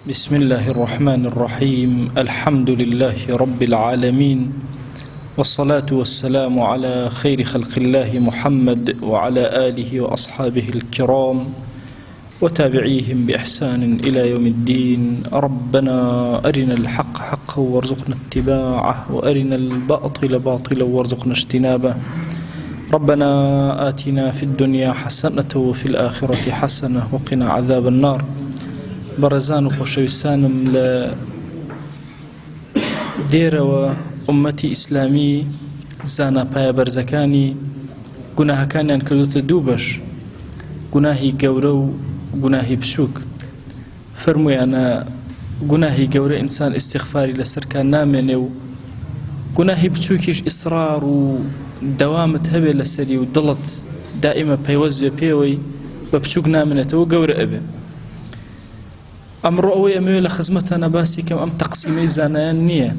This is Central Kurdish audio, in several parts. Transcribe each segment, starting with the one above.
بسم الله الرحمن الرحيم الحمد لله رب العالمين والصلاة والسلام على خير خلق الله محمد وعلى آله وأصحابه الكرام وتابعيهم بإحسان إلى يوم الدين ربنا أرنا الحق حقا وارزقنا اتباعه وأرنا الباطل باطلا وارزقنا اجتنابه ربنا آتنا في الدنيا حسنة وفي الآخرة حسنة وقنا عذاب النار بەڕێزان و خۆشەویستانم لە دێرەوە ئومەتی ئیسلامی زانا پایە بەرزەکانی گوناهەکانیان کردوتە دوو بەش گوناهی گەورە و گوناهی بچووک فەرموویانە گوناهی گەورە ئینسان ئیستیغفاری لەسەر کار نامێنێ و گوناهی بچووکیش ئیسرار و دەوامت هەبێ لەسەری و دڵت دائیمە پەیوەست بێ پێوەی بە بچووک نامێنێتەوە گەورە ئەبێ. ئەمڕۆ ئەوەی ئەمەوێ لە خزمەتانە باسی کەم ئەم تەقسیمەی زانایان نییە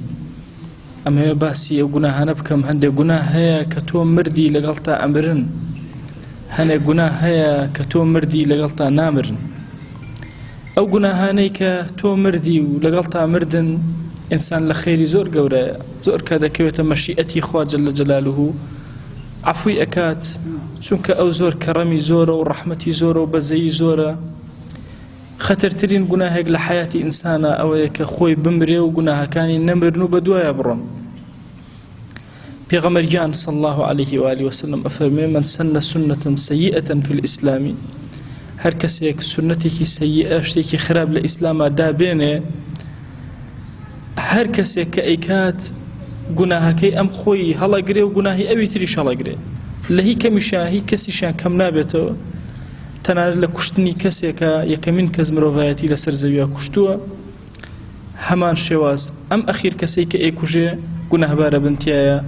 ئەمەوێ باسی ئەو گوناهانە بکەم هەندێک گوناه هەیە کە تۆ مردی لەگەڵتا ئەمرن هەنێک گوناه هەیە کە تۆ مردی لەگەڵتا نامرن ئەو گوناهانەی کە تۆ مردی و لەگەڵتا مردن ئینسان لە خێری زۆر گەورەیە زۆر کە دەکەوێتە مەشیئەتی خوا جل جلاله عەفوی ئەکات چونکە ئەو زۆر کەڕەمی زۆرە و ڕەحمەتی زۆرە و بەزەیی زۆرە خەتەرترین گوناهێک لە حیاتی ئینسانە ئەوەیە کە خۆی بمرێ و گوناهەکانی نەمرن و بەدوایە بڕۆن پێغەمبەر گیان صلی الله علیه و آله وسلم ئەفەرمێ من سن سنة سیئة في الإسلام هەر کەسێک سنتێکی سەیئە شتێکی خراپ لە ئیسلاما دابێنێ هەر کەسێک کە ئەیکات گوناهەکەی ئەم خۆی هەڵەگرێ و گوناهی ئەوی تریش هەڵەگرێ لە هی کەمیشیان هی کەسیشیان کەم نابێتەوە تەنانەت لە کوشتنی کەسێکە یەکەمین کەس مرۆڤایەتی لەسەر زەویە کوشتووە هەمان شێواز ئەم ئەخیر کەسەی کە ئەیکوژێ گوناهبارە بن تیایە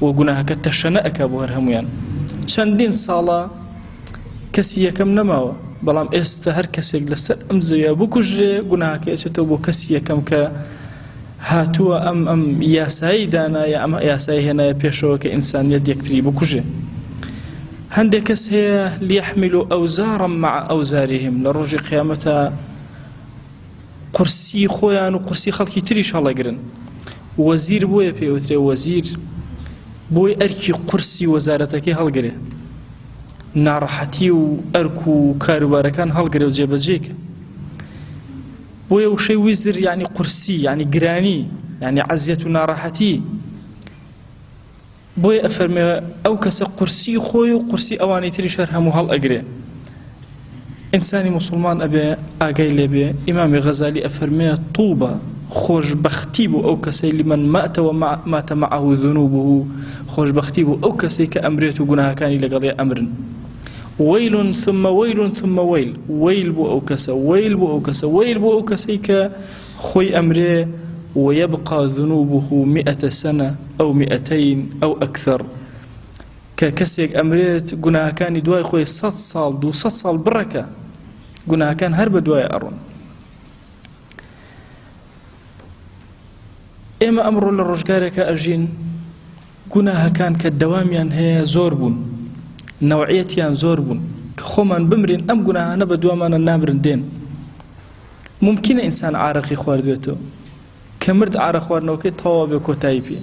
و گوناهەکە تەشەنە ئەکا بۆ هەر هەمویان چەندین ساڵە کەسی یەکەم نەماوە بەڵام ئێستا هەر کەسێک لەسەر ئەم زەویە بکوژرێ گوناهەکەی ئەچێتەوە بۆ کەسی یەکەم کە هاتووە ئەم ئەم یاسایی دانا یا ئەم یاسایی هێنایە پێشەوە کە ئینسانیەت یەکتری بکوژێ هەندێک کەس هەیە لیحملوا ئەوزارا مع ئەوزارهم لە ڕۆژی قیامەتە قورسی خۆیان و قورسی خەڵکی تریش هەڵەگرن وەزیر بۆیە پێوترێ وەزیر بۆی ئەرکی قورسی وەزارەتەکەی هەڵگرێ ناڕەحەتی و ئەرک و کاروبارەکان هەڵگرێ و جێبەجێکە بۆیە وشەی وزر یعنی قورسی یعنی گرانی یعنی عەزیەت و ناڕەحەتی بۆیە ئەفەرمێ ئەو کەسە قورسی خۆی و قورسی ئەوانی تریش هەر هەموو هەڵئەگرێ. ئینسانی موسڵمان ئەبێ ئاگای لێ بێ، ئیمامی غەزالی ئەفەرمێ طوبە خۆشبەختی بۆ ئەو کەسەی لمن مات و مات معه ذنوبه خۆشبەختی بۆ ئەو کەسەی کە ئەمرێت و گوناهەکانی لەگەڵی ئەمرن. ویل ثم ویل ثم ویل ویل بۆ ئەو کەسە ویل بۆ ئەو کەسە ویل بۆ ئەو کەسەی کە خۆی ئەمرێ ویبقی ذنوبه مئة سنە او مئتین او اکثر کە کەسێک ئەمرێت گوناهەکانی دوای خۆی سەد ساڵ 200 ساڵ بڕەکە گوناهەکان هەر بە دوای ئەڕۆن ئێمە ئەمڕۆ لە ڕۆژگارێکە ئەژین گوناهەکان کە دەوامیان هەیە زۆر بوون نەوعیەتیان زۆر بوون کە خۆمان بمرین ئەم گوناهانە بە دوامانە نامرن دێن مومکینە ئینسان عارەقی خواردبێتەوە کە مرد عارەق خواردنەوەکەی تەواو بێ کۆتایی پێ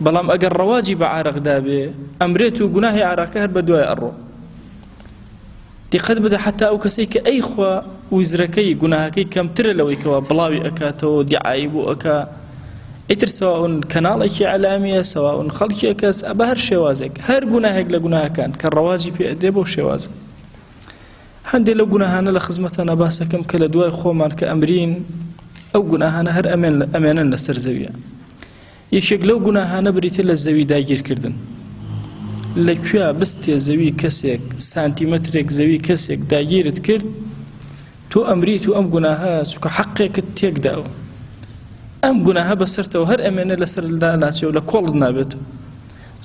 بەڵام ئەگەر ڕەواجی بە عارەق دابێ ئەمرێت و گوناهی عارەقەکە هەر بە دوای ئەڕۆ دیقەت بدە حتا ئەو کەسەی کە ئەیخوا وزرەکەی گوناهەکەی کەمترە لەوەی کەوا بڵاوی ئەکاتەوە دیعایی بۆ ئەکا ئیتر سەواون کەناڵێکی عەلامیە سەواون خەڵکیەکەس بە هەر شێوازێک هەر گوناهێک لە گوناهەکان کە ڕەواجی پێ ئەدرێ بەو شێوازە هەندێ لەو گوناهانە لە خزمەتانا باسەکەم کە لە دوای خۆمان کە ئەمرین ئەو گوناهانە هەر ئەمێنن لەسەر زەویە یەکێک لەو گوناهانە بریتە لە زەوی داگیرکردن لە کوێ بستێ زەوی کەسێک سانتیمەترێک زەوی کەسێک داگیرت کرد تۆ ئەمریت و ئەم گوناهە چونکە حەقێکت تێکداوە ئەم گوناهە بەسەرتەوە هەر ئەمێنە لەسەر ناچێ و لە کۆڵت نابێتەوە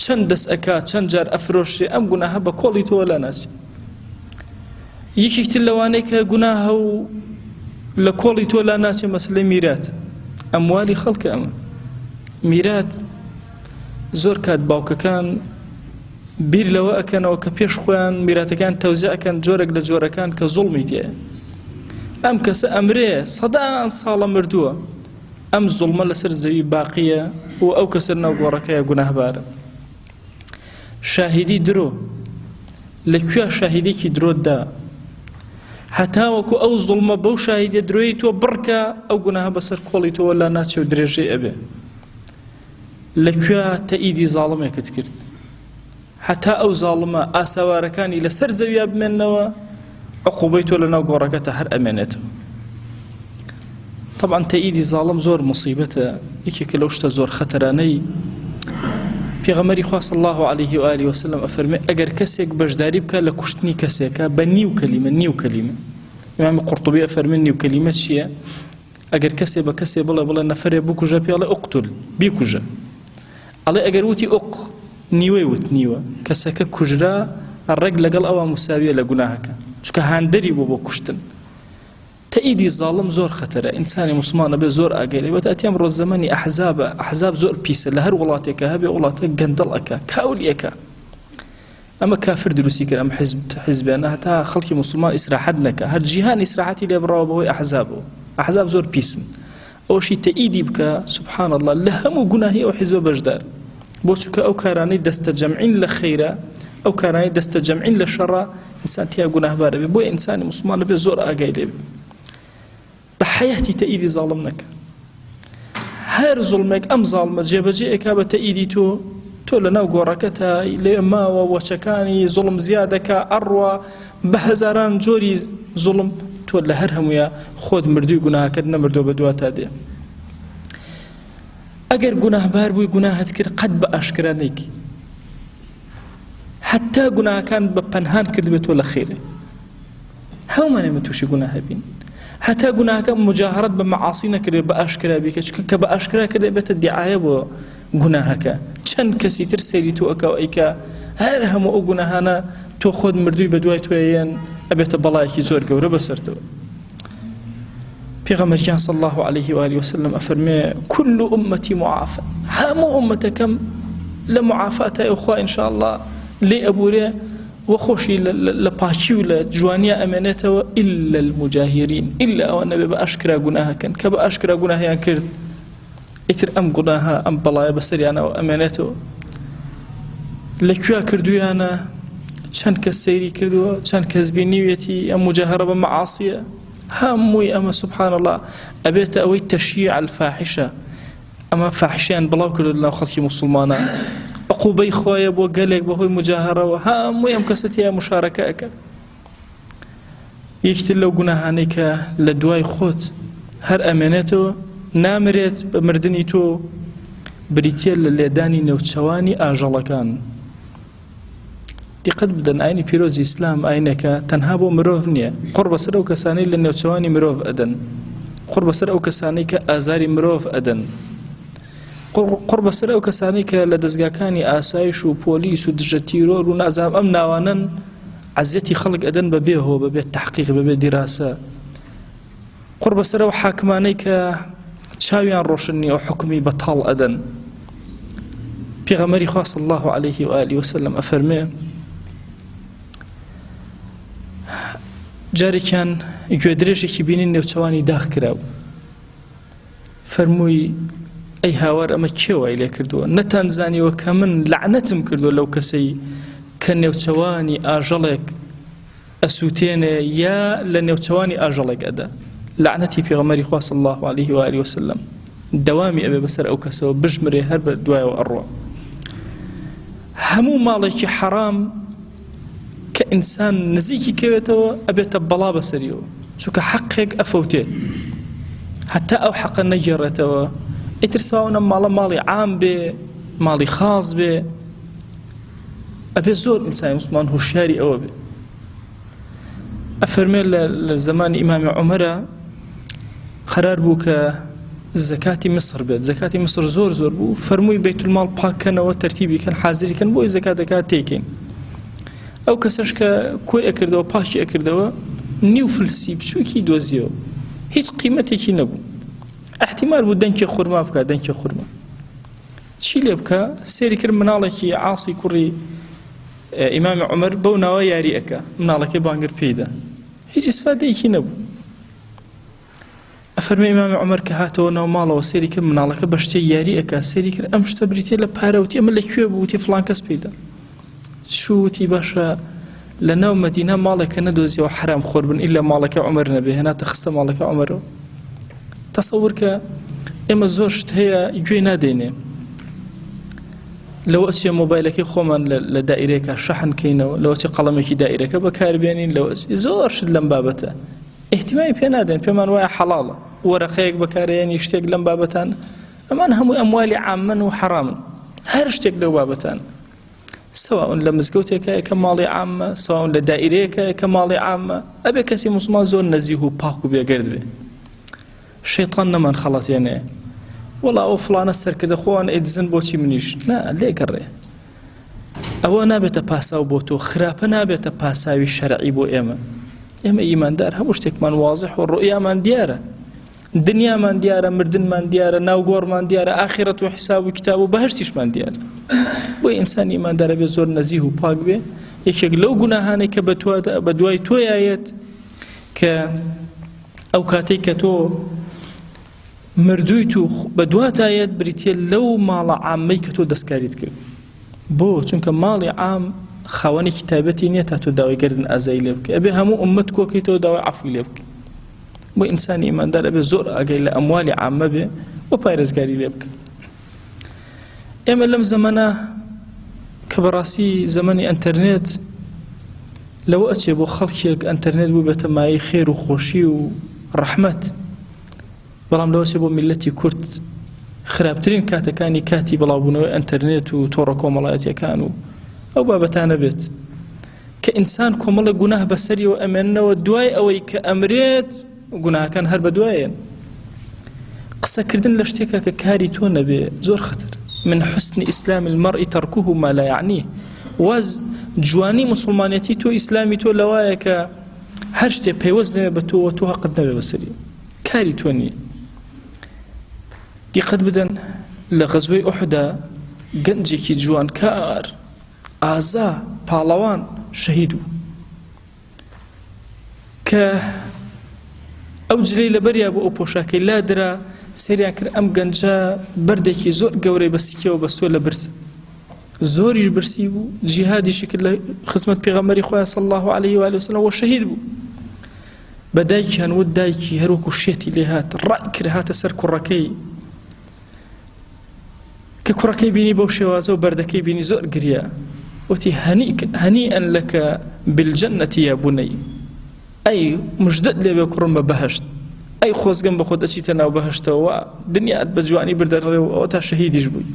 چەند دەست ئەکا چەند جار ئەفرۆشرێ ئەم گوناهە بە کۆڵی تۆوە لا ناچێ یەکێک تر لەوانەی کە گوناهە و لە کۆڵی تۆ لا ناچێ مەسلەی میرات ئەموالی خەڵکە ئەمە میرات زۆر کات باوکەکان بیر لەوە ئەکەنەوە کە پێش خۆیان میراتەکان تەوزیع ئەکەن جۆرێک لە جۆرەکان کە زوڵمی تێ. ئەم کەسە ئەمرێ سەدان ساڵە مردووە ئەم زوڵمە لەسەر زەوی باقیە و ئەو کەسە ناو گۆڕەکەیە گوناهبارە. شاهیدی درۆ لە کوێ شاهیدێکی درۆت دا هەتاوەکو ئەو زوڵمە بەو شاهیدە درۆی تۆ بڕکە ئەو گوناهە بەسەر کۆڵی تۆوە لا ناچێ و درێژەی ئەبێ. لە کوێ تەئیدی زاڵمێکت کرد هەتا ئەو زاڵمە ئاسەوارەکانی لەسەر زەویا بمێننەوە عقوبەی تۆ لەناو گۆڕەکەتە هەر ئەمێنێتەوە. طبعا تەئیدی زاڵم زۆر مصیبەتە، یەکێکە لەو شتە زۆر خەتەرانەی پێغەمبەری خوا صلی الله علیه و آله وسلم ئەفەرمێ ئەگەر کەسێک بەشداری بکە لە کوشتنی کەسێکە بە نیو کەلیمە، نیو کەلیمە، ئیمامی قورطبی ئەفەرمێ نیو کەلیمە چییە؟ ئەگەر کەسێ بە کەسێ بڵێ بڵێ نەفەرێ بکوژە پێ ئەڵێ اقتل بیکوژە، ئەڵێ ئەگەر وتی اق نیوەی وت نیوە کەسەکە کوژرا ڕێک لەگەڵ ئەوە مساویە لە گوناهەکە، چونکە هاندەری بوو بۆ کوشتن. تەئیدی زاڵم زۆر خەتەرە، ئینسانی موسڵمان ئەبێ زۆر ئاگای لێ بێت. ئەتی ئەمڕۆ زەمەنی ئەحزابە، ئەحزاب زۆر پیسە، لە هەر وڵاتێکە هەبێ وڵاتە گەندەڵ ئەکا، کاولی ئەکا. ئەمە کافر دروستی کرد ئەم حزب حزبیانە هەتا خەڵکی موسڵمان ئیسراحەت نەکا، هەر جیهان ئیسراحەتی لێ بڕاوە بەهۆی ئەحزابەوە. ئەحزاب زۆر پیسن. ئەوەشی تەئیدی بکا سبحان اللە لە هەموو گوناهی ئەو حزبە بەشدار. بۆ چونکە ئەو کارانەی دەستە جەمعین لە خەیرە، ئەو کارانەی دەستە جەمعین لە شەڕە، ئینسان تیا گوناهبار ئەبێ. بۆیە ئینسانی موسڵمان ئەبێ زۆر ئاگای لێ بێ. بە حەیاتی تەئیدی زاڵم نەکە. هەر زوڵمێک ئەم زاڵمە جێبەجێ ئەکا بە تەئیدی تۆ، تۆ لە ناو گۆڕەکەتا لەوێ ماوە وەچەکانی زوڵم زیادەکا ئەڕوا بە هەزاران جۆری زوڵم، تۆ لە هەر هەموویا خۆت مردووی گوناهەکەت نەمردووە بە دواتا دێ. ئەگەر گوناهبار بووی گوناهت کرد قەت بە ئاشکرا نەیکەی. حتا گوناهەکان بە پەنهان کردبێت تۆ لە خێرێ. هەموومان ئێمە تووشی گوناه بین. هەتا گوناهەکە مجاهرەت بە مەعاسی نەکردێت بە ئاشکرا بیکە، چونکە کە بە ئاشکرا کردێت بێتە دیعایە بۆ گوناهەکە. چەند کەسی تر سەیری تۆ ئەکا و ئەیکا، هەر هەموو ئەو گوناهانە تۆ خۆت مردووی بە دوای تۆیەن، ئەبێتە بەڵایەکی زۆر گەورە بەسەرتەوە. پێغەمبەر گیان صلی الله علیه و آله وسلم ئەفەرمێ كل أمتي معافى، هەموو ئومەتەکەم لە معافاتە خوا إن شاء الله لێ ئەبورێ و خۆشی لە پاکی و لە جوانیە ئەمێنێتەوە إلا المجاهرين، إلا ئەوە نەبێ بە ئاشکرا گوناهەکەن، کە بە ئاشکرا گوناهیان کرد ئیتر ئەم گوناهە ئەم بەڵایە بەسەریانەوە ئەمێنێتەوە. لە کوێ کردویانە، چەند کەس سەیری کردووە، چەند کەس بینیویەتی ئەم مجاهرە بە مەعاسیە، هەمووی ئەمە سبحان الله ئەبێتە ئەوەی تەشیع الفاحشە. ئەمە فاحشیان بڵاو کردو لەناو خەڵکی موسڵمانان، عقوبەی خوایە بۆ گەلێک بەهۆی مجاهرەوە، هەمووی ئەم کەسە تیا مشارەکە ئەکا. یەکتر لەو گوناهانەی کە لە دوای خۆت هەر ئەمێنێتەوە نامرێت بە مردنی تۆ، بریتیە لە لێدانی نێوچەوانی ئاژەڵەکان. دیقەت بدەن ئاینی پیرۆزی ئیسلام ئاینێکە تەنها بۆ مرۆڤ نییە، قڕ بەسەر ئەو کەسانەی لە نێوچەوانی مرۆڤ ئەدەن، قڕ بەسەر ئەو کەسانەی کە ئازاری مرۆڤ ئەدەن، قڕ بەسەر ئەو کەسانەی کە لە دەستگاکانی ئاسایش و پۆلیس و دژە تیرۆر و نازانم ئەم ناوانەن عەزیەتی خەڵک ئەدەن بە بێ هۆ، بەبێ تەحقیق، بەبێ دیراسە. قڕ بەسەر ئەو حاکمانەی کە چاویان ڕۆشن نییە و حکومی بەتاڵ ئەدەن. پێغەمبەری خوا صلی الله علیه و آله وسلم ئەفەرمێ جارێکیان گوێدرێژێکی بینین نێوچەوانی داخ کراو، فەرمووی ئەی هاوار ئەمە کێ وای لێ کردووە؟ نەتان زانیوە کە من لەعنەتم کردووە لەو کەسەی کە نێوچەوانی ئاژەڵێک ئەسووتێنێ یا لە نێوچەوانی ئاژەڵێک ئەدا. لەعنەتی پێغەمبەری خوا صلی الله علیه و آله وسلم دەوامی ئەبێ بەسەر ئەو کەسەوە، بژمرێ هەر بە دوایەوە ئەڕوا. هەموو ماڵێکی حەرام کە ئینسان نزیکی کەوێتەوە ئەبێتە بەڵا بەسەریەوە، چونکە حەقێک ئەفەوتێ هەتا ئەو حەقە نەگێڕێتەوە. ئیتر سواونە ماڵە ماڵی عام بێ ماڵی خاص بێ، ئەبێ زۆر ئینسانی موسڵمان هۆشیاری ئەوە بێ. ئەفەرمێ لە زەمانی ئیمامی عومەرە قەرار بوو کە زەکاتی مصر بێت، زەکاتی مصر زۆر زۆر بوو، فەرمووی بەیتولماڵ پاککەنەوە، تەرتیبی کەن، حازری کەن بۆی زەکاتەکە تێکەین. ئەو کەسەش کە کۆی ئەکردەوە پاکی ئەکردەوە نیو فلسی بچووکی دۆزیەوە، هیچ قیمەتێکی نەبوو، احتیمال بوو دەنکێ خورما بکە، دەنکێ خورما چی لێ بکە. سێری کرد مناڵێکی عاسی کوڕی ئیمامی عومەر بەو ناوە یاری ئەکا، مناڵەکەی بانگر پێیدا، هیچ ئیسفادەیەکی نەبوو. ئەفەرمێ ئیمامی عومەر کە هاتەوە ناو ماڵەوە سەیری کرد مناڵەکە بە شتێک یاری ئەکا سەیری کرد ئەم شتە بریتیە لە پارە وتی ئەمە لە کوێ بوو وتی فڵان کەس پێیدا چوو وتی باشە لە ناو مەدینە ماڵێکە نەدۆزیەوە حرام خۆر بن ئیلا ماڵەکە عومەر نەبێ هێناتە خستە ماڵەکە عومەرەوە تەسەور کە ئێمە زۆر شت هەیە گوێی نادەینێ لەوە ئەچێ مۆبایلەکەی خۆمان لە دائیرەیەکە شەحن کەینەوە لەوە چێ قەڵەمێکی دائیرەکە بەکاربێنین لەوە زۆر شت لەم بابەتە ئیهتیمامی پێ نادەین پێمان وایە حەڵاڵە وەرەقەیەک بەکارێنی شتێک لەم بابەتان ئەمان هەموو ئەموالی عامەن و حەرامن هەر شتێک لەو بابەتان سواء لە مزگەوتێکە کە ماڵی عامە سواء لە دائیرەیەکە کە ماڵی عامە ئەبێ کەسی موسڵمان زۆر نەزیه و پاک و بێگەرد بێ شەیطان نەمان خەڵەتێنێ وەڵا ئەو فڵانە سەرکردە خۆیان ئەیدزن بۆچی منیش نا لێگەڕێ ئەوە نابێتە پاساو بۆ تۆ خراپە نابێتە پاساوی شەرعی بۆ ئێمە ئێمە ئیماندار هەموو شتێکمان وازح و ڕۆیامان دیارە دنیامان دیارە مردنمان دیارە ناوگۆڕمان دیارە ئاخرەت و حیساب و کتاب و بەهشتیشمان دیارە بۆ ئینسانی ئیماندارە بێ زۆر نەزیه و پاک بێ یەکێک لەو گوناهانەی کە بە دوای تۆیایەت کە ئەو کاتەی کە تۆ مردوویت و بە دواتایەت بریتە لەو ماڵە عامەی کە تۆ دەستکاریت کرد بۆ چونکە ماڵی عام خاوەنێکی تایبەتی نییە تا تۆ داوای گردن ئازایی لێ بکەی ئەبێ هەموو ئومەت کۆکەیتەوە داوای عەفوی لێ بکەی بۆ ئینسانی ئیماندار ئەبێ زۆر ئاگای لە ئەموالی عامە بێ و پارێزگاری لێ بکە ئێمە لەم زەمەنە کە بەڕاستی زەمەنی ئەتەرنێت لەوە ئەچێ بۆ خەڵکێک ئەتەرنێت بوو بێتە مایەی خێر و خۆشی و ڕەحمەت بەڵام لەوە چێ بۆ میللەتی کورد خراپترین کاتەکانی کاتی بڵاوبوونەوەی ئەتەرنێت و تۆڕە کۆمەڵایەتیەکان و ئەو بابەتانە بێت کە ئینسان کۆمەڵە گوناه بەسەریەوە ئەمێننەوە دوای ئەوەی کە ئەمرێت گوناهەکان هەر بەدوایەن قسەکردن لە شتێکە کە کاری تۆ نەبێ زۆر خەتر من حسن ئیسلام المرء ترکه ما لا یعنیه واز جوانی مسلمانەتی تۆ ئیسلامی تۆ لەوایە کە هەر شتێ پەیوەست نەبێ بە تۆوە تۆ هەقت نەبێ بەسەری کاری تۆ نییە دیقەت بدەن لە غەزوەی ئوحدا گەنجێکی جوانکار ئازا پاڵەوان شەهید بوو کە ئەو جلەی لەبەریا بوو ئەو پۆشاکەی لادرا سەیریان کرد ئەم گەنجە بەردێکی زۆر گەورەی بە سکیەوە بەستووە لە برسە زۆریش برسی بوو جیهادیشی کرد لە خزمەت پێغەمبەری خۆیان صلی الله علیه و آله وسلم وە شەهید بوو بە دایکیان وت دایکی هەروەکو شێتی لێ هات ڕای کرد هاتە سەر کوڕەکەی کە کوڕەکەی بینی بەو شێوازە و بەردەکەی بینی زۆر گریا وتی هەنیئەن لەکە بالجنة یا بنی ئەی مژدەت لێ بێ کوڕم بە بەهەشت ئەی خۆزگەم بە خۆت ئەچیتە ناو بەهەشتەوە دنیات بە جوانی بردە ڕێ و ئەوە تا شەهیدیش بووی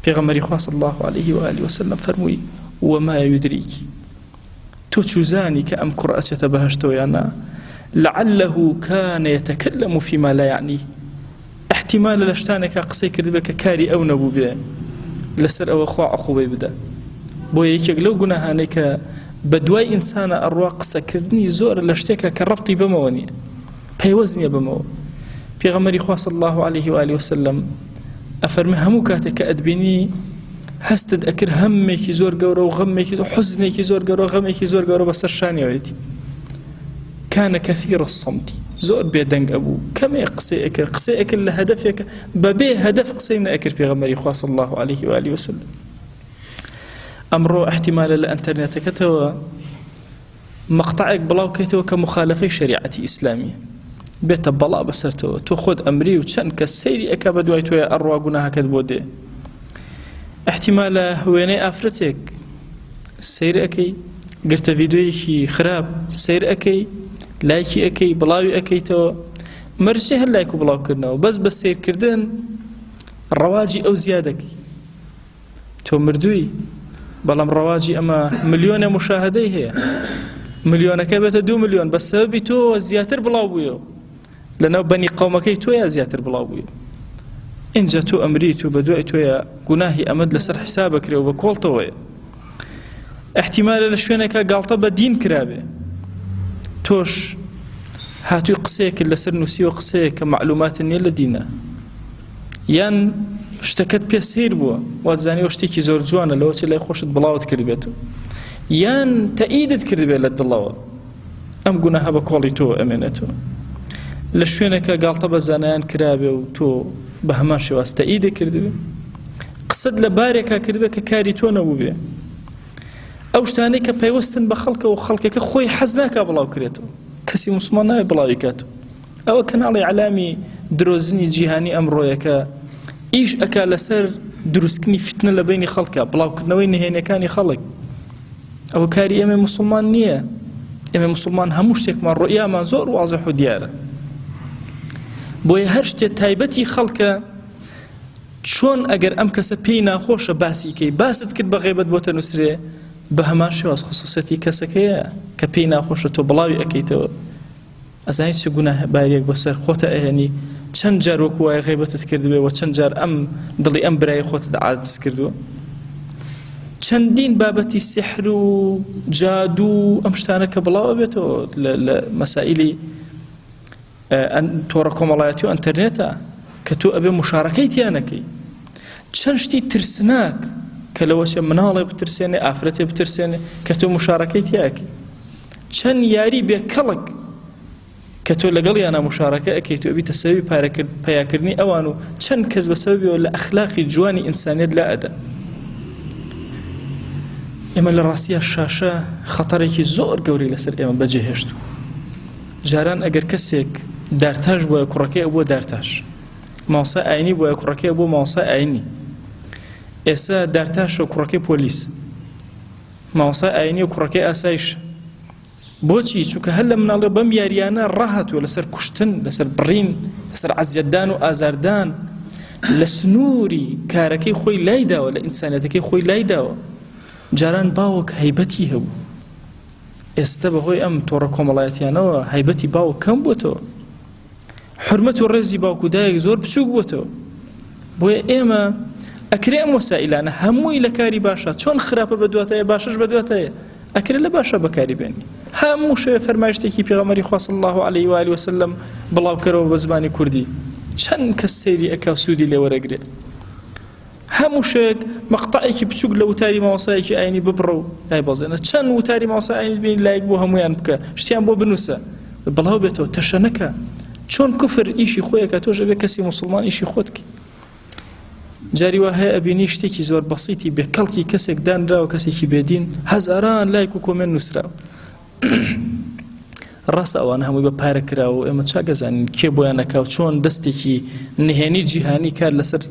پێغەمبەری خوا صلی الله علیه و آله وسلم فەرمووی وما یدریک تۆ چوزانی کە ئەم کوڕە ئەچێتە بەهەشتەوە یان نا لعله كان يتكلم فيما لا يعنيه احتیمالە لە شتانێکا قسەی کردبێ کە کاری ئەو نەبوو بێ لەسەر ئەوە خوا عقوبەی بدە بۆ یەکێک لەو گوناهانەی کە بە دوای ئینسانە ئەڕوا قسەکردنی زۆرە لە شتێکە کە ڕەبتی بەمەوە نییە پەیوەست نییە بەمەوە پێغەمبەری خوا صلی الله علیه و آله وسلم ئەفەرمێ هەموو کاتێک کە ئەتبینی هەستت ئەکرد هەمێکی زۆر گەورە و غەمێکی حوزنێکی زۆر گەورە و غەمێکی زۆر گەورە بەسەر شانیەوەیەتی كان كثير الصمت زۆر بێدەنگ ئەبوو کەمێ قسەی ئەکرد قسەی ئەکرد لە هەدەفێک بەبێ هەدەف قسەی نەئەکرد پێغەمبەری خوا صلی الله علیه و آله وسلم ئەمڕۆ احتیمالە لە ئەنتەرنێتەکەتەوە مەقتەعێک بڵاو کەیتەوە کە مخالفەی شەریعەتی ئیسلامیە بێتە بەڵا بەسەرتەوە تۆ خۆت ئەمری و چەند کەس سەیری ئەکا بە دوای تۆیە ئەڕوا گوناهەکەت بۆ دێ احتیمالە وێنەی ئافرەتێک سەیر ئەکەی گرتە ڤیدۆیەکی خراپ سەیر ئەکەی لایکی ئەکەی بڵاوی ئەکەیتەوە مەرجی هەر لایک و بڵاوکردنەوە بەس بە سەیرکردن ڕەواجی ئەو زیادەکەی تۆ مردووی بەڵام ڕەواجی ئەمە ملیۆنە مشاهدەی هەیە ملیۆنەکە بێتە دو ملیۆن بە سەبەبی تۆ زیاتر بڵاو بوویەوە لەناو بەنی قەومەکەی تۆیا زیاتر بڵاو بوویەوە ئینجا تۆ ئەمریت و بە دوای تۆیە گوناهی ئەمەد لەسەر حسابەکرێ و بە کۆڵتەوەیە احتیمالە لە شوێنێکە گاڵتە بە دین کرابێ تۆش هاتووی قسەیەکت لەسەر نووسیوە قسەیەک کە معلوماتت نییە لە دینە یان شتەکەت پێ سەیر بووە وازانیوە شتێکی زۆر جوانە لەوە چێ لای خۆشت بڵاوت کردبێت یان تەئیدت کردبێت لە دڵەوە ئەم گوناهە بە کۆڵی تۆ ئەمێنێتەوە. لە شوێنێکە گاڵتە بە زانایان کرابێ و تۆ بە هەمان شێواز تەئیدە کردبێ، قسەت لە بارێکا کردبێ کە کاری تۆ نەبووبێ، ئەو شتانەی کە پەیوەستن بە خەڵکەوە خەڵکەکە خۆی حەز ناکا بڵاو کرێتەوە، کەسی موسڵمان ناوێ بڵاوی کاتەوە. ئەوە کەناڵی ئەلامی درۆزنی جیهانی ئەمڕۆیەکە ئیش ئەکا لەسەر دروستکردنی فتنە لە بینی خەڵکە، بڵاوکردنەوەی نهێنیەکانی خەڵک. ئەوە کاری ئێمە موسڵمان نییە. ئێمە موسڵمان هەموو شتێکمان ڕۆیامان زۆر وازح و دیارە. بۆیە هەر شتێ تایبەتی خەڵکە چۆن ئەگەر ئەم کەسە پێی ناخۆشە باسی کەی باست کرد بە غیبەت بۆتە نووسرێ بە هەمان شێواز خصوصەتی کەسەکەیە کە پێی ناخۆشە تۆ بڵاوی ئەەکەیتەوە ئەزانی چ گوناه باریەک بەسەر خۆتە ئەهێنی چەند جار وەکو وایە غیبەتت کردبێ و چەند جار ئەم دڵی ئەم برای خۆتت عاجز کردووە چەندین بابەتی سحر و جادو ئەم شتانە کە بڵاوە بێتەوە لە مەسائلی تۆڕە کۆمەڵایەتی و ئەتەرنێتە کە تۆ ئەبێ مشارەکەی تیا نەکەی چەند شتی ترسناک کە لەوەچێ مناڵێ بترسێنێ ئافرەتێ بترسێنێ کە تۆ مشارەکەی تیاکەی چەند یاری بێ کەڵک کە تۆ لەگەڵیانە مشارەکە ئەکەیت و ئەبیتە سەبەبی پارەکرد پیاکردنی ئەوان و چەند کەس بە سەبەبیەوە لە ئەخلاقی جوانی ئینسانیت لا ئەدەن. ئێمە لە ڕاستیە شاشە خەتەرێکی زۆر گەورەی لەسەر ئێمە بەجێهێشت. جاران ئەگەر کەسێک دارتاش بووە کوڕەکەی ئەبووە دارتاش، مامۆستا ئاینی بووە کوڕەکەی ئەبووە مامۆستا ئاینی. ئێستا دارتاشە و کوڕەکەی پۆلیس، مامۆستای ئاینی و کوڕەکەی ئاسایش. بۆچی؟ چونکە هەر لە مناڵی بەم یاریانە ڕاهاتووە لەسەر کوشتن، لەسەر بڕین، لەسەر عەزیەتدان و ئازاردان، لە سنووری کارەکەی خۆی لایداوە، لە ئینسانیەتەکەی خۆی لایداوە. جاران باوک هەیبەتی هەبوو، ئێستا بەهۆی ئەم تۆڕە کۆمەڵایەتیانەوە هەیبەتی باوک کەم بۆتەوە. حورمەت و ڕێزی باوک و دایک زۆر بچووک بۆتەوە. بۆیە ئێمە ئەکرێ ئەم وەسائیلانە هەمووی لە کاری باشە، چۆن خراپە بەدواتایە باشەش بەدواتایە، ئەکرێ لە باشە بەکاری بێنی. هەموو شەوێ فەرمایشتێکی پێغەمبەری خوا صلی الله علیه و آله وسلم بڵاوکەرەوە بە زمانی کوردی، چەند کەس سەیری ئەکا و سوودی لێ وەرەگرێ. هەموو شەوێک مەقتەعێکی بچووک لە وتاری مامۆستایەکی ئاینی ببڕە و دایبەزێنە. چەند وتاری مامۆستای ئاینی بینی لایک بۆ هەموویان بکە، شتیان بۆ بنووسە، بڵاو بێتەوە، تەشەنەکە. چۆن کوفر ئیشی خۆیەکە تۆش ئەبێ کەسی موسڵمان ئیشی خۆت کەی. جاری وا هەیە ئەبینی شتێکی زۆر بەسیتی بێ کەڵکی کەسێک دانراوە، کەسێکی بێدین، هەزاران لایک و comment نووسراوە. ڕاستە ئەوانە هەمووی بە پارە کراوە و ئێمە چاک ئەزانین کێ بۆیان ئەکا و چۆن دەستێکی نهێنی جیهانی کار لەسەر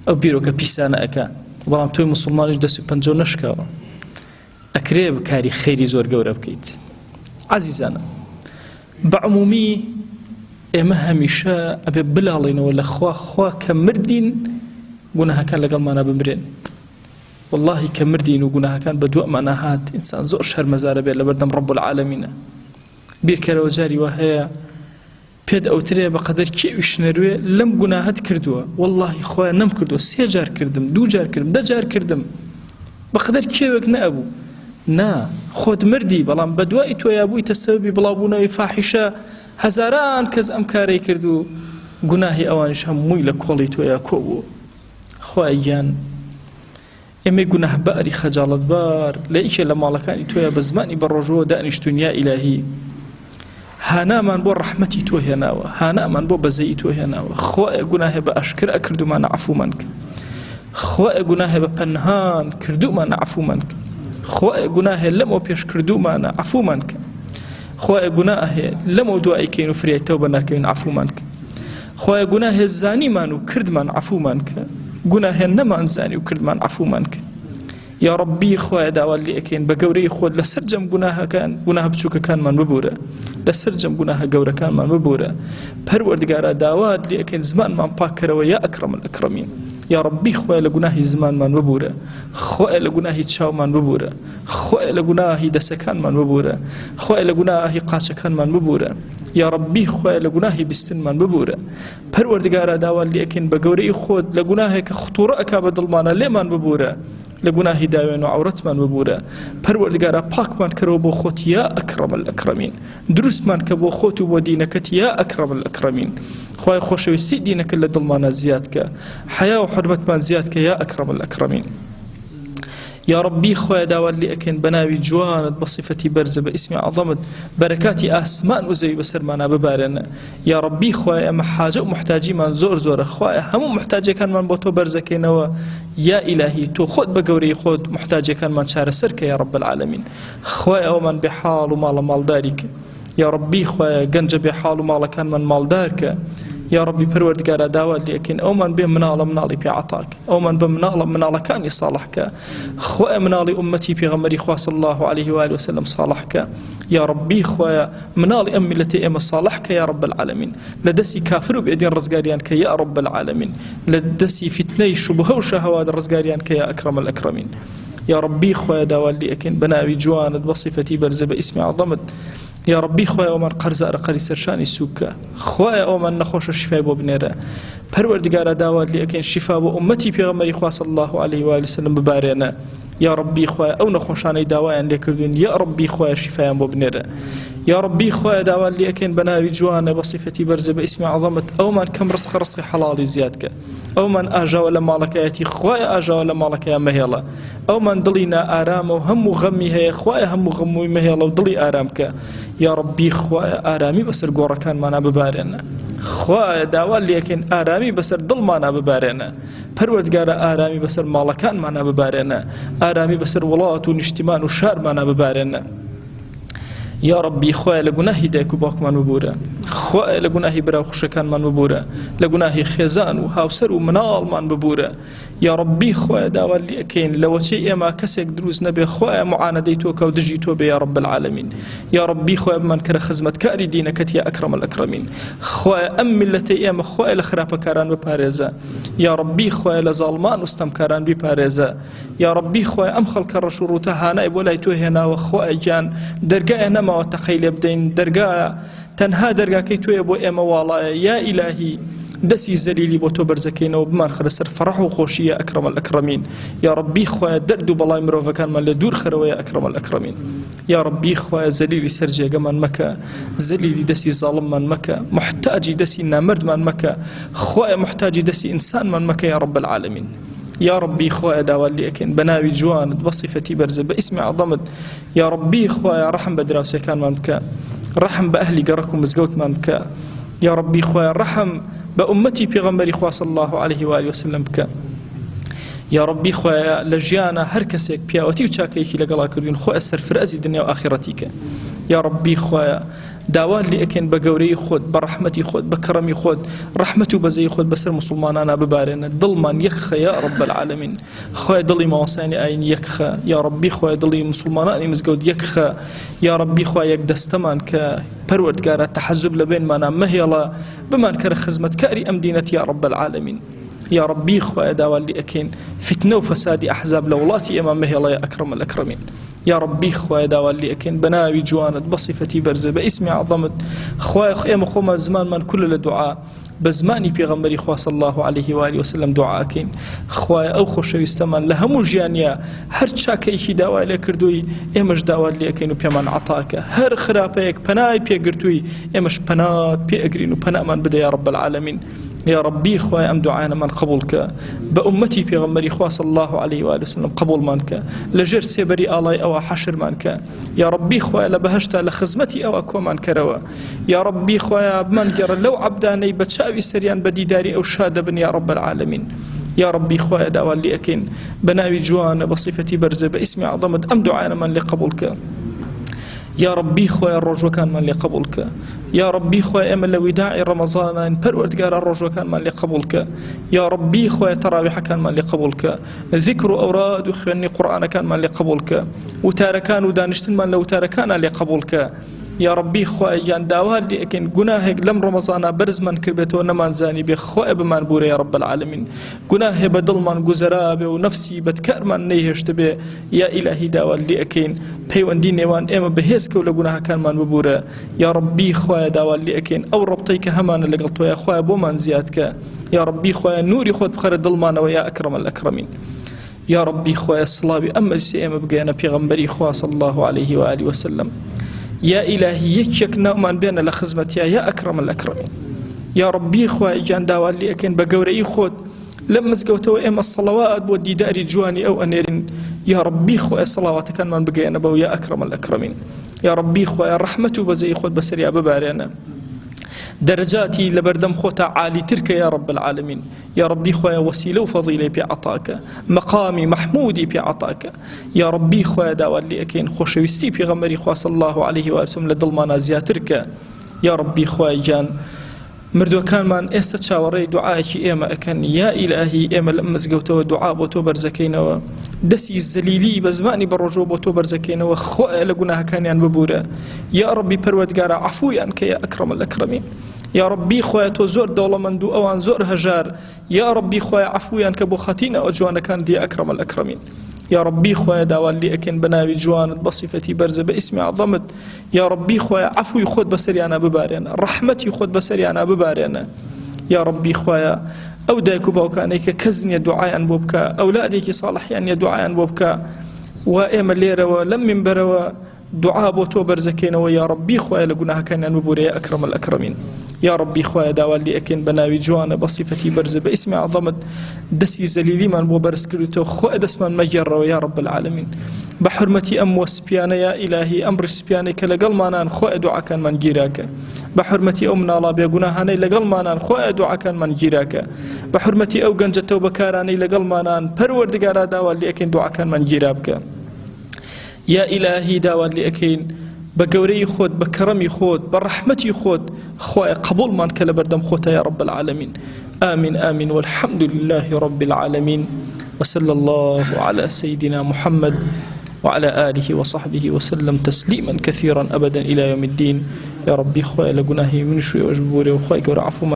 ئەو بیرۆکە پیسانە ئەکا، بەڵام تۆی موسڵمانیش دەست و پەنجە نەشکاوە، ئەکرێ کاری خەیری زۆر گەورە بکەیت. عەزیزانم بە عمومی ئێمە هەمیشە ئەبێ بلاڵینەوە لە خوا، خوا کە مردین گوناهەکان لەگەڵمانە بمرێن. وەڵاهی کە مردین و گوناهەکان بە دوامانا هات ئینسان زۆر شەرمەزارە بێت لەبەردەم ڕەب العالمینە. بیرکەرەوە جاری وا هەیە پێت ئەوترێ بە قەدەر کێوی شنەروێ لەم گوناهەت کردووە، وەڵاهی خوایە نەم کردووە، سێ جار کردم، دوو جار کردم، دە جار کردم، بە قەدەر کێوێک نەئەبوو. نا خۆت مردی بەڵام بە دوای تۆیا بوویتە سەبەبی بڵاوبوونەوەی فاحیشە، هەزاران کەس ئەم کارەی کرد و گوناهی ئەوانیش هەمووی لە کۆڵی تۆیا کۆ بوو. خوایە گیان ئێمەی گوناهباری خەجاڵەتبار لە یەکێ لە ماڵەکانی تۆیا بە زمانی بەڕۆژووە دانیشتوین یا ئیلاهی هانامان بۆ ڕەحمەتی تۆ هێناوە، هانامان بۆ بەزەیی تۆ هێناوە. خوایە گوناهێ بە ئاشکرا کردومانە عەفومان کە، خوایە گوناهێ بە پەنهان کردومانە عەفومان کە، خوایە گوناهێ لەمەو پێش کردومانە عەفومان کە، خوایە گوناهێ لەمەو دوایی کەین و فریای تەوبە ناکەوین عەفومان کە، خوایە گوناهێ زانیمان و کردمان عەفومان کە، گوناهێ نەمان زانی و کردمان عەفومان کە. یا ڕەبی خوایە داوات لێ ئەکەین بە گەورەی خۆت لە سەرجەم گوناهەکان گوناهە بچووکەکانمان ببورە، لە سەرجەم گوناهە گەورەکانمان ببورە. پەروەردگارا داوات لێ ئەکەین زمانمان پاک کەرەوە یا ئەکرەم الئەکرەمین. یا ڕەبی خوایە لە گوناهی زمانمان ببورە، خوایە لە گوناهی چاومان ببورە، خوایە لە گوناهی دەسەکانمان ببورە، خوایە لە گوناهی قاچەکانمان ببورە. یا ڕەبی خوایە لە گوناهی بیستنمان ببورە. پەروەردگارا داوات لێ ئەکەین بە گەورەی خۆت لە گوناهێک کە خطوڕە ئەکا بە دڵمانە لێمان ببورە، لە گوناهی داوێن و عەورەتمان ببورە. پەروەردگارا پاکمان کەرەوە بۆ خۆت یا ئەکرەم الئەکرەمین، دروستمان کە بۆ خۆت و بۆ دینەکەت یا ئەکرەم الئەکرەمین. خوایە خۆشەویستی دینەکەت لە دڵمانا زیاد کە، حەیا و حورمەتمان زیاد کە یا ئەکرەم الئەکرەمین. یاڕەبی خوایە داوات لێ ئەکەین بەناوی جوانت بە سیفەتی بەرزە بە ئیسمی عەزەمت بەرەکاتی ئاسمان و زەوی بەسەرمانا ببارێنە یاڕەبی خوایە ئێمە حاجە و موحتاجیمان زۆر زۆرە خوایە هەموو موحتاجەکانمان بۆ تۆ بەرزەکەینەوە یا ئیلاهی تۆ خۆت بە گەورەی خۆت موحتاجەکانمان چارەسەر کە یا رب العالمین خوایە ئەومان بێ حاڵ و ماڵە ماڵداری کە یاڕەبی خوایە گەنجە بێ حاڵ و ماڵەکانمان ماڵدار کە یاڕەبی پەروەردگارا داوات لێ ئەکەین ئەومان بێ مناڵە مناڵی پێ عەتا کە ئەومان بە مناڵە مناڵەکانی ساڵح کە خوایە مناڵی ئوممەتی پێغەمبەری خوا صلی الله علیه و آله وسلم ساڵح کە یاڕەبی خوایە مناڵی ئەم میللەتەی ئێمە ساڵح کە یا رب العالمین لە دەستی کافر و بێدین ڕزگاریان کە یا رب العالمین لە دەستی فیتنەی شوبهە و شەهەوات ڕزگاریان کە یا اکرم الاکرمین یا ڕەبی خوایە داوات لێ ئەکەین بە ناوی جوانت بە سیفەتی بەرزە بە ئیسمی عەزەمت یا ڕەبی خوایە ئەومان قەرزارە قەری سەرشانی سووک کە خوایە ئەومان نەخۆشە شیفای بۆ بنێرە پەروەردگارا داوات لێ ئەکەین شیفا بۆ ئومەتی پێغەمبەری خوا صلی الله علیه و آله وسلم ببارێنە یا ڕەبی خوایە ئەو نەخۆشانەی داوایان لێکردوین یا ڕەبی خوایە شیفایان بۆ بنێرە یا ڕەبی خوایە داوات لێ ئەکەین بە ناوی جوانە بە سیفەتی بەرزە بە ئیسمی عەزەمت ئەومان کەم ڕزقە ڕزقی حەڵاڵی زیاد کە ئەومان ئاژاوە لە ماڵەکایەتی خوایە ئاژاوە لە ماڵەکەیا مەهێڵە ئەومان دڵی نائارامە و هەموو غەمی هەیە خوایە هەموو غەمووی مەهێڵە و دڵی ئارام کە یا ڕەبی خوایە ئارامی بەسەر گۆڕەکانمانا ببارێنە خوایە داوا لێکەین ئارامی بەسەر دڵمانا ببارێنە پەروەردگارە ئارامی بەسەر ماڵەکانمانا ببارێنە ئارامی بەسەر وڵات و نیشتیمان و شارمانا ببارێنە یا ڕەبی خوایە لە گوناهی دایک و باوکمان ببورە خوایە لە گوناهی برا و خوشەکانمان ببورە لە گوناهی خێزان و هاوسەر و مناڵمان ببورە یا ڕەبی خوایە داوا لێ ئەکەین لەوەچەی ئێمە کەسێک دروست نەبێ خوایە معانەدەی تۆ کە و دژی تۆ بێ یا ڕەب العالمین یا ڕەبی خوایە بمان کەرە خزمەتکاری دینەکەت یا ئەکرەم الئەکرەمین خوایە ئەم میللەتەی ئێمە خوایە لە خراپەکاران بپارێزە یا ڕەبی خوایە لە زاڵمان و ستەمکاران بیپارێزە یاڕەبی خوایە ئەم خەڵکە ڕەش و ڕووتە هانای بۆ لای تۆ هێناوە خوایە گیان دەرگایە نەماوە تەقەی لێ بدەین دەرگا تەنها دەرگاکەی تۆیە بۆ ئێمە واڵایە یا ئیلاهی دەسی زەلیلی بۆ تۆ بەرزەکەینەوە بمانخەرە سەر فەڕح و خۆشی یا ئەکرەم الئەکرەمین یا ڕەبی خوایە دەرد و بەڵای مرۆڤەکانمان لێ دوور خەرەوە یا ئەکرەم الئەکرەمین یا ڕەبی خوایە زەلیلی سەر جێگەمان مەکە زەلیلی دەسی زاڵممان مەکە محتاجی دەسی نامەردمان مەکە خوایە محتاجی دەسی ئینسانمان مەکە یا ڕەب العالمین یاڕەبی خوایە داوات لێ ئەکەین بە ناوی جوانت بە سیفەتی بەرزە بە ئیسمی عەزەمت یاڕەبی خوایە ڕەحم بە دراوسێکانمان بکە ڕەحم بە ئەهلی گەڕەک و مزگەوتمان بکە یاڕەبی خوایە ڕەحم بە ئومەتی پێغەمبەری خوا صلی الله علیه و آله وسلم بکە یاڕەبی خوایە لە ژیانە هەر کەسێک پیاوەتی و چاکەیەکی لەگەڵا کردوین خۆ سەرفرازی دنیا و ئاخیڕەتی کە یاڕەبی خوایە داوات لێ ئەکەین بە گەورەیی خۆت بە ڕەحمەتی خۆت بە کەڕەمی خۆت ڕەحمەت و بەزەیی خۆت بەسەر موسڵمانانا ببارێنە دڵمان یەک خە یا رب العالمین خوایە دڵی مامۆستایانی ئاینی یەک خە یا ربی خوایە دڵی موسڵمانانی مزگەوت یەک خە یا ربی خوایە یەک دەستەمان کە پەروەردگارا تەحەزوب لە بەینمانا مەهێڵە بمانکەرە خزمەتکاری ئەم دینەت یا رب العالمین یا ربی خوایە داوات لێ ئەکەین فیتنە و فەسادی ئەحزاب لە وڵاتی ئێمە مەهێڵە یا ئەکرەم الئەکرەمین یا ڕەبی خوایە داوات لێ ئەکەین بە ناوی جوانت بە سیفەتی بەرزە بە ئیسمی عەزەمت خوایە ئێمە خۆمان زمانمان کولە لە دوعا بە زمانی پێغەمبەری خوا صلی الله علیه و آله وسلم دوعا ئەکەین خوایە ئەو خۆشەویستەمان لە هەموو ژیانیا هەر چاکەیەکی داوای لێ کردووی ئێمەش داوات لێ ئەکەین و پێمان عەتاکە هەر خراپەیەک پەنای پێگرتووی ئێمەش پەنات پێ ئەگرین و پەنامان بدە یا رب العالمین یا ڕەبی خوایە ئەم دوعایانەمان قبوڵ کە بە ئومەتی پێغەمبەری خوا صلی الله علیه و آله وسلم قبوڵمان کە لە ژێر سێبەری ئاڵای ئەوە حەشرمان کە یا ڕەبی خوایە لە بەهەشتا لە خزمەتی ئەوە کۆمان کەرەوە یا ڕەبی خوایە بمانگێڕە لەو عەبدانەی بە چاوی سەریان بە دیداری ئەو شاد دەبن یا ڕەب العالمین یا ڕەبی خوایە داوا لێ ئەکەین بە ناوی جوانە بە سیفەتی بەرزە بە ئیسمی عەزەمت ئەم دوعایانەمان لێ قبوڵ کە یاڕەبی خوایە ڕۆژوەکانمان لێ قبوڵ کە یاڕەبی خوایە ئێمە لە وداعی ڕەمەزانین پەروەردگارا ڕۆژوەکانمان لێ قبوڵ کە یاڕەبی خوایە تەڕاویحەکانمان لێ قبوڵ کە ذکر و ئەوراد و خوێندنی قورئانەکانمان لێ قبوڵ کە وتارەکان و دانیشتنمان لە وتارەکانا لێ قبوڵ کە یاڕەبی خوایە گیان داوات لێ ئەکەین گوناهێک لەم ڕەمەزانە بەرزمان کردبێتەوە نەمانزانی بێ خوایە بمان بورە یا رب العالمین گوناهێ بە دڵمان گوزەرابێ و نەفسی بەدکارمان نەیهێشتبێ یا ئیلاهی داوات لێ ئەکەین پەیوەندی نێوان ئێمە بەهێز کە و لە گوناهەکانمان ببورە یا ڕەبی خوایە داوات لێ ئەکەین ئەو ڕەبتەی کە هەمانە لەگەڵ تۆیا خوایە بۆمان زیاد کە یا ڕەبی خوایە نوری خۆت بخەرە دڵمانەوە یا ئەکرەم الئەکرەمین یا ڕەبی خوایە سڵاوی ئەم مەجلیسەی ئێمە بگەیەنە پێغەمبەری خوا صلی الله علیه و آله وسلم یا ئیلاهی یەکێک ناومان بێنە لە خزمەتیا یا ئەکرەم الئەکرەمین یا ڕەبی خوایە گیان داوات لێ ئەکەین بە گەورەی خۆت لەم مزگەوتەوە ئێمە سەڵەوات بۆ دیداری جوانی ئەو ئەنێرین. یا ڕەبی خوایە سەڵاواتەکانمان بگەیەنە بەو یا ئەکرەم الئەکرەمین یا ڕەبی خوایە ڕەحمەت و بەزەیی خۆت بەسەریا ببارێنە دەرەجاتی لەبەردەم خۆتا عالیتر کە یا رب العالمین یا ربی خوایە وەسیلە و فەزیلەی پێ عەتاکە مەقامی مەحمودی پێ عەتاکە یا ربی خوایە داوات لێ ئەکەین خۆشەویستی پێغەمبەری خوا صلی الله علیه و سلم لە دڵمانا زیاتر کە یا ربی خوایە گیان مردووەکانمان ئێستا چاوەڕێی دوعایەکی ئێمە ئەکەن یا ئیلاهی ئێمە لەم مزگەوتەوە دوعا بۆ تۆ بەرزەکەینەوە دەسی زەلیلی بە زمانی بەڕۆژەوە بۆ تۆ بەرزەکەینەوە خۆیە لە گوناهەکانیان ببوورە یا ڕەبی پەروەردگارا عەفویان کە یا ئەکرەم الئەکرەمین یا ڕەبی خوایە تۆ زۆر دەوڵەمەند و ئەوان زۆر هەژار یا ڕەبی خوایە عەفویان کە بۆ خاتی ناوە جوانەکانت یا ئەکرەم الئەکرەمین یا ڕەبی خوایە داوات لێ ئەکەین بە ناوی جوانت بە سیفەتی بەرزە بە ئیسمی عەظەمت یا ڕەبی خوایە عەفوی خۆت بەسەریانا ببارێنە ڕەحمەتی خۆت بەسەریانا ببارێنە یا ڕەبی خوایە ئەو دایک و باوکانەی کە کەس نییە دوعایان بۆ بکە ئەولادێکی ساڵحیان نییە دوعایان بۆ بکە و ئێمە لێرەوە لەم منبەرەوە دوعا بۆ تۆ بەرزەکەینەوە یا ڕەبی خوایە لە گوناهەکانیان ببورە یا ئەکرەم الئەکرەمین یا ڕەبی خوایە داوا لێ ئەکەین بە ناوی جوانە بە سیفەتی بەرزە بە ئیسمی عەظەمت دەستی زەلیلیمان بۆ بەرز کردوتەوە خوایە دەستمان مەگێڕەوە یا ڕەب العالمین بە حورمەتی ئەم مووە سپیانە یا ئیلاهی ئەم ڕیش سپیانەی کە لەگەڵمانان خوایە دوعاکانمان گیراکە بە حورمەتی ئەو مناڵە بێگوناهانەی لەگەڵمانان خوایە دوعاکانمان گیراکە بە حورمەتی ئەو گەنجە تەوبەکارانەی لەگەڵمانان پەروەردگارا داوا لێ ئەکەین دوعاکانمان گیرا بکە یا ئیلاهی داوات لێ ئەکەین بە گەورەی خۆت بە کەڕەمی خۆت بە ڕەحمەتی خۆت خوایە قبوڵمان کە لەبەردەم خۆتا یا رب العالمین آمین آمین والحمد لله رب العالمین وصلى الله على سيدنا محمد وعلى آله وصحبه وسلم تسليما كثيرا أبدا إلى يوم الدين يا ربي خويا لقناهي من شوي وجبوري وخويا قورا عفو.